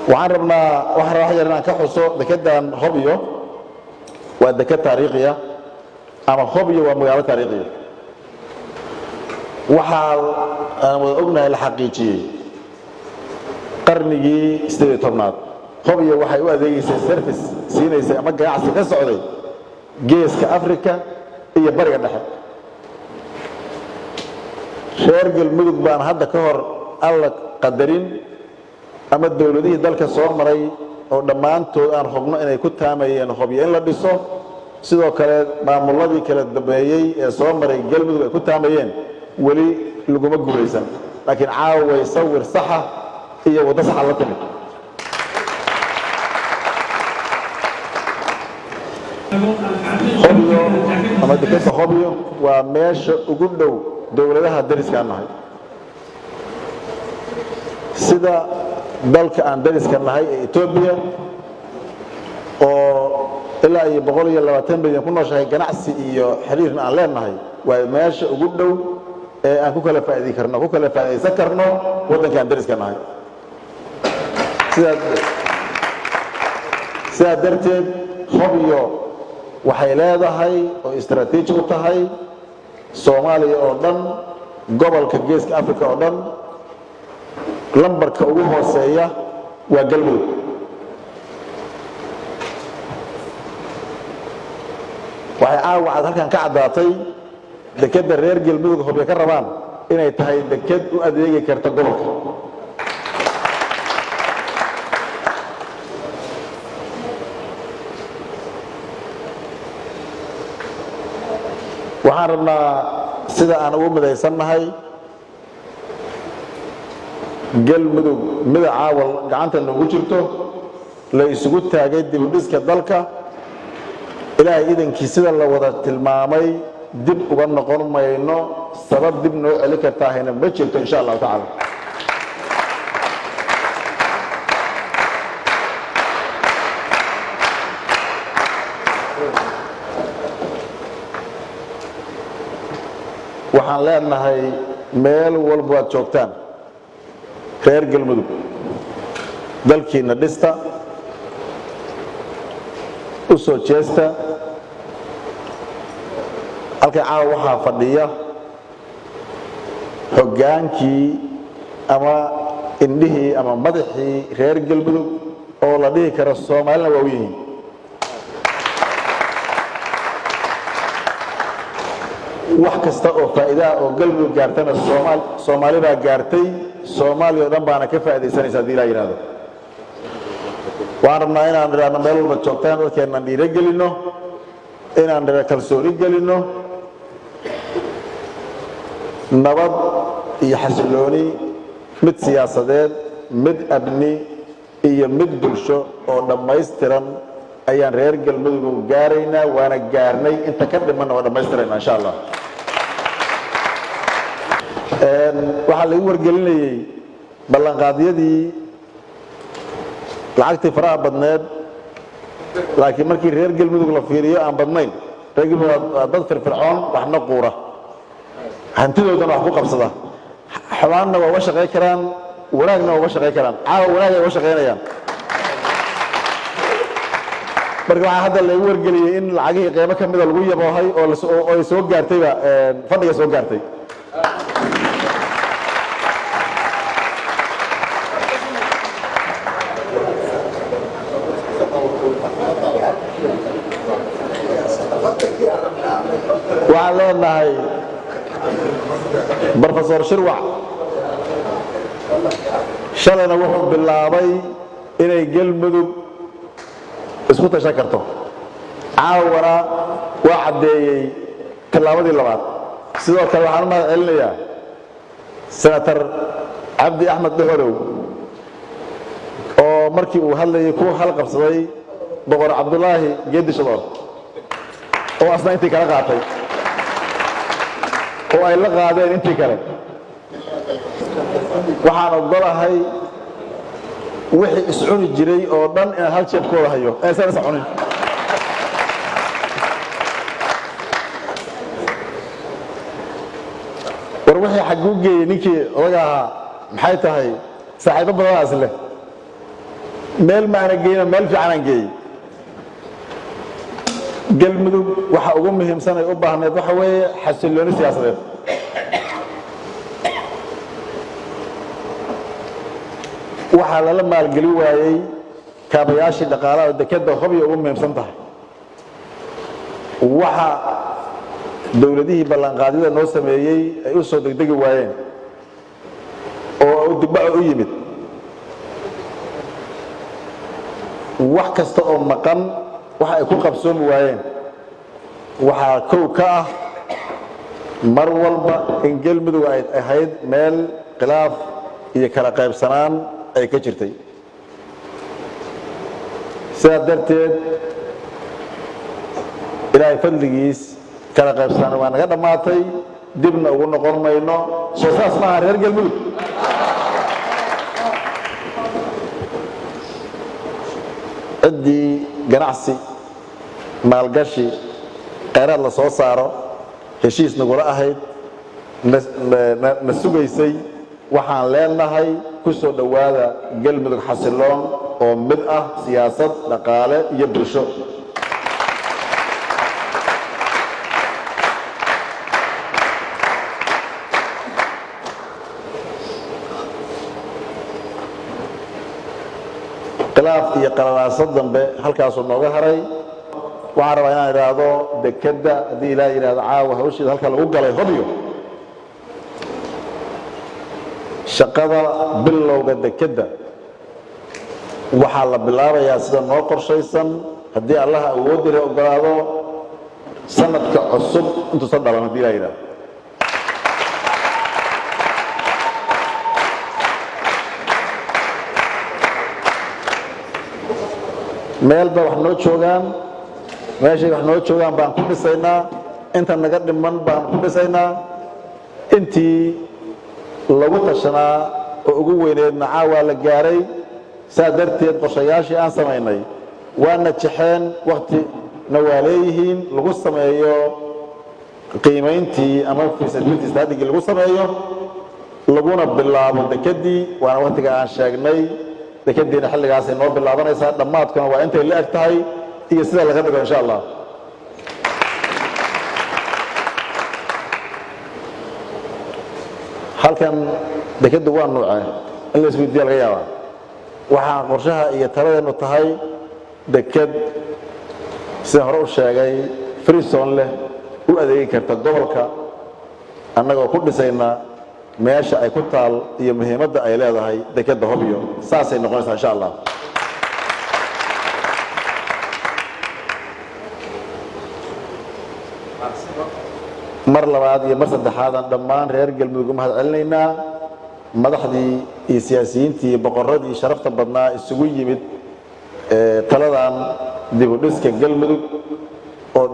Waxaan rabnaa, waxaan rabaa wax yar inaan ka xuso dekedan Hobyo. Waa deked taariikhiya ama Hobyo waa magaalo taariikhiya. Waxaa aan wada ognahay, la xaqiijiyey, qarnigii 18aad Hobyo waxay u adeegeysay, service siinaysay ama ganacsi ka socday Geeska Africa iyo Bariga Dhexe. Reer Galmudug baan hadda ka hor Alla qadarin ama dowladihii dalka soo maray oo dhammaantood aan hubno inay ku taamayeen Hobyo in la dhiso. Sidoo kale maamuladii kala dambeeyey ee soo maray Galmudug ay ku taamayeen, weli laguma guulaysan, laakiin caaway sawir saxa iyo waddo saxa la timid. Hobyo ama dekeda Hobyo waa meesha ugu dhow dowladaha dariskaan nahay, sida dalka aan dariska nahay ee Etoobiya oo ilaa iyo 120 milyan ku nooshahay, ganacsi iyo xiriirna aan leenahay. Waa meesha ugu dhow ee aan ku kala faa'idi karno, ku kala faa'idaysan karno waddanka aan dariska nahay. Sidaa darteed Hobyo waxay leedahay oo istaraatiiji u tahay Soomaaliya oo dhan, gobolka Geeska Africa oo dhan. Lambarka ugu hooseeya waa Galmudug. Waxay caawa cad halkan ka caddaatay dekedda reer Galmudug Hobyo ka rabaan inay tahay deked u adeegi karta gobolka. Waxaan rabnaa sida aan ugu midaysannahay Galmudug, mida caawal gacanta noogu jirto, la isugu taagay dibudhiska dalka. Ilaahay idankii, sida la wada tilmaamay, dib uga noqon mayno. Sabab dib noo celi kartaahayna ma jirto, insha Allahu tacaala. Waxaan leenahay, meel walba waad joogtaan reer Galmudug, dalkiina dhista, u soo jeesta. Halkan caawa waxaa fadhiya hoggaankii ama indhihii ama madaxii reer Galmudug oo la dhihi karo Soomaalina waa u yihiin. Wax kasta oo faa'iidaha oo Galmudug gaartana Soomaali baa gaartay, Soomaaliya o dhan baana ka faa'iidaysanaysa hadii Ilaa yidhahdo. Waxaan rabnaa inaan idhaahno, meel walba joogtaan, dadkeennan dhiiro gelinno, inaan kalsooni gelinno, nabad iyo xasilooni, mid siyaasadeed, mid amni iyo mid bulsho oo dhammaystiran ayaan reer Galmudug gaaraynaa, waana gaarnay, inta ka dhimanna waa dhammaystirayna, insha Allah. Waxaa lagu wargelinayey ballanqaadyadii lacagtii faraha badneed, laakiin markii reer Galmudug la fiiriyo aan badnayn. Reer Galmudug waa dad firfircoon, waxna quura, hantidoodana wax ku qabsada. Xumaanna waa uga shaqayn karaan, wanaagna waa uga shaqayn karaan. Caawa wanaag ay uga shaqaynayaan. Marka waxaa hadda lagu wargeliyey in lacagihii qeybo ka mida lagu yaboohay oo ay soo gaartayba, fadhiga soo gaartay. Waxaan leenahay, Brofesor Shirwac shalayna wuxuu bilaabay inay Galmudug isku tashan karto, caawana waa caddeeyey tallaabadii labaad. Sidoo kale waxaan u mahad celinayaa Senator Cabdi Axmed Dhuxulow oo markii uu hadlayay ku halqabsaday Boqor Cabdulaahi Geedi Shadoor oo asna intii kala qaatay oo ay la qaadeen intii kale. Waxaan ogolahay wixii iscuni jiray oo dhan inaan hal jeebkooda hayo, inaysan is cunin. War wixii xagguu geeyey ninkii odaga ahaa? Maxay tahay saaxiibo badanaas leh? Meel ma aana geyno, meel fiicanaan geeyey. Galmudug waxa ugu muhiimsan ay u baahneed waxa weeye xasillooni siyaasadeed. Waxaa lala maalgeli waayey kaabayaashii dhaqaalaha oo dekadda Hobyo ugu muhiimsan tahay. Waxa dowladihii ballanqaadyada noo sameeyey ay u soo degdegi waayeen oo dibbaco u yimid, wax kasta oo maqan waxa ay ku qabsoomi waayeen, waxaa kow ka ah mar walba in Galmudug ay ahayd meel khilaaf iyo kala qaybsanaan ay ka jirtay. Sidaa darteed, Ilaahay fadligiis, kala qaybsanaan waa naga dhammaatay, dibna ugu noqon mayno. Soo saas maaha, reer Galmudug? Ciddii ganacsi, maalgashi, kheyraad la soo saaro heshiis nagula ahayd, na sugaysay, waxaan leenahay ku soo dhowaada Galmudug xasiloon oo mid ah, siyaasad, dhaqaale iyo bulsho. Khilaaf iyo qalalaaso dambe halkaasuu nooga haray. Waxaan rabaa inaan idhaahdo dekedda, haddii Ilaah yidhahdo, caawa hawsheeda halka lagu galay Hobyo, shaqada bilowga dekedda waxaa la bilaabayaa sida noo qorshaysan, haddii Allaha awoodira ogolaado, sanadka cusub intuusan dhalan, haddii Ilah yidhahdo. Meel ba wax noo joogaan, meeshay wax noo joogaan baan ku dhisaynaa, inta naga dhiman baan ku dhisaynaa. Intii lagu tashanaa oo ugu weyneedna caawaa la gaaray. Saa darteed qorshayaashii aan samaynay waa najexeen, waktina waa leeyihiin lagu sameeyo qiimayntii ama feasibility study-gii lagu sameeyo, laguna bilaabo dekedii, waana waktiga aan sheegnay. Dekediina xilligaasay noo bilaabanaysaa, dhammaadkuna waa intay la eg tahay iyo sida laga dhigo, insha Allah. Halkan dekeddu waa nuuce in la isweydiiya laga yaabaa. Waxaa qorshaha iyo taladeenu tahay deked, sidaan hore u sheegay, free zone leh, u adeegi karta gobolka, annagoo ku dhisayna meesha ay ku taal iyo muhiimadda ay leedahay dekedda Hobyo. Saasay noqonaysaa, insha Allah. Mar labaad iyo mar saddexaadaan dhammaan reer Galmudug u mahad celinaynaa. Madaxdii iyo siyaasiyiintii iyo boqoradii sharafta badnaa isugu yimid taladan dib u dhiska Galmudug oo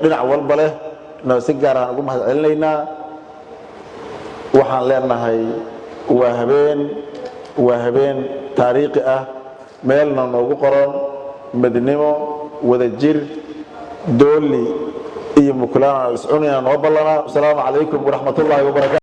dhinac walba leh na si gaar ahaan ugu mahad celinaynaa. Waxaan leenahay waa habeen taariikhi ah, meelna noogu qoran midnimo, wadajir, dooli iyo mukulaana iscunina noo ballanaa. Asalaamu calaykum waraxmat ullaahi wabarakatu.